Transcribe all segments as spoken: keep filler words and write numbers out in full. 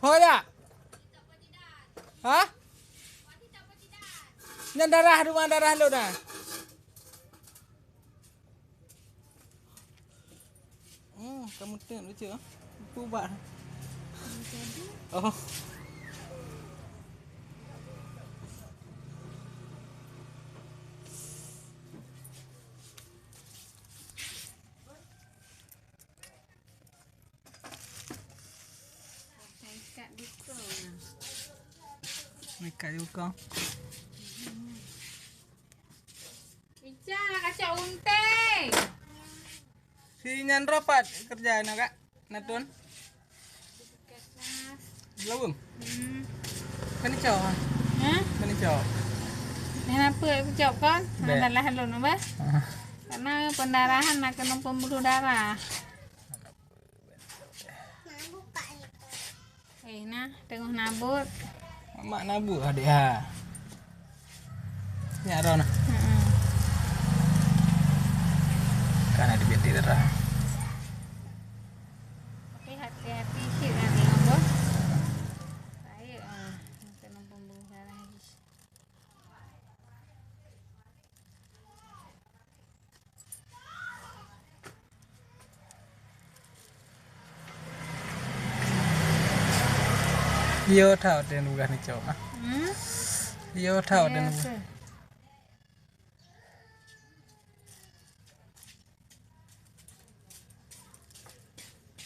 Ho ya? Hah? Nyan darah, duma darah lôn na. Hmm, kamu tengok lucu ah. Pubak. Oh. Ikat dukung. Ikat dukung. Ica nak kacau unte. Si nyan rapat kerja na kak? Natun. Belum. Hmm. Kena cok. Ha? Kena cok. Kenapa aku cok kan? Bek. Adalah lun apa? Ah. Karena pendarahan nak kena pembuluh darah. Eh, nah, tengok nabut. Mak nabut adik ha. Nyak dah nah. Hmm. Kan ada bintik dah. Tapi hati-hati sikit nanti, bos. Baik ah, nanti nampak bulu darah lagi. Yo thao den bukan ni cok ah. Hmm? Yo thao den.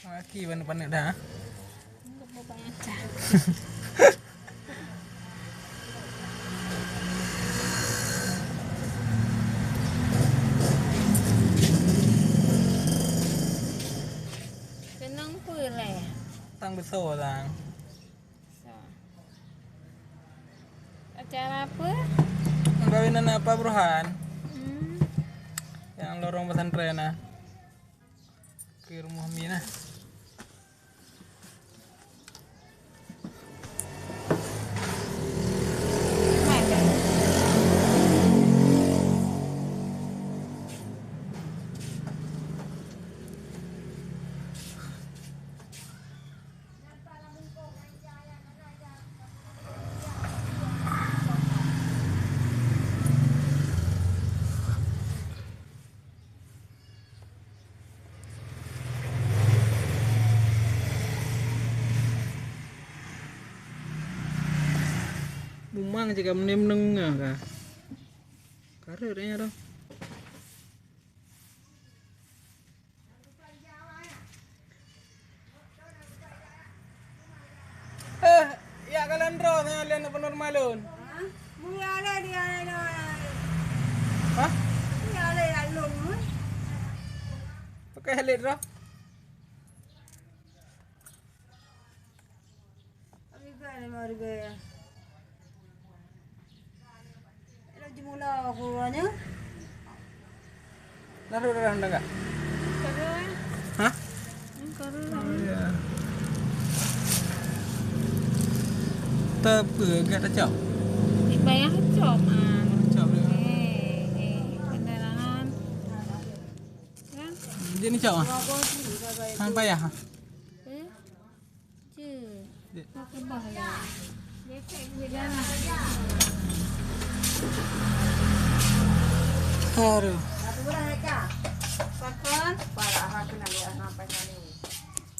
Aki paneuk-paneuk dah. Keunong peue lé? Tang beutôi tang. Acara apa? Pengkawinan apa Burhan? Hmm. Yang lorong pesantren nah. Ke rumah Mina. Mumang cit ka meuneung-neung ka. Kareuet nyan dah. Eh, ya kalan droe sana lian apa normal lon. Hah? Mulia le dia. Hah? Mulia le ya lom. Pakai helit dah. Harga lima harga ya. Ada jemula aku nya. Naruh darah dah kak? Kada. Hah? Kada. Oh, ya. Tapi agak tak cok. Dibayar cok ah. Cok dia. Eh, eh, kendaraan. Kan? Dia ni cok ah. Hang payah ah. Eh? Aduh. Pakon?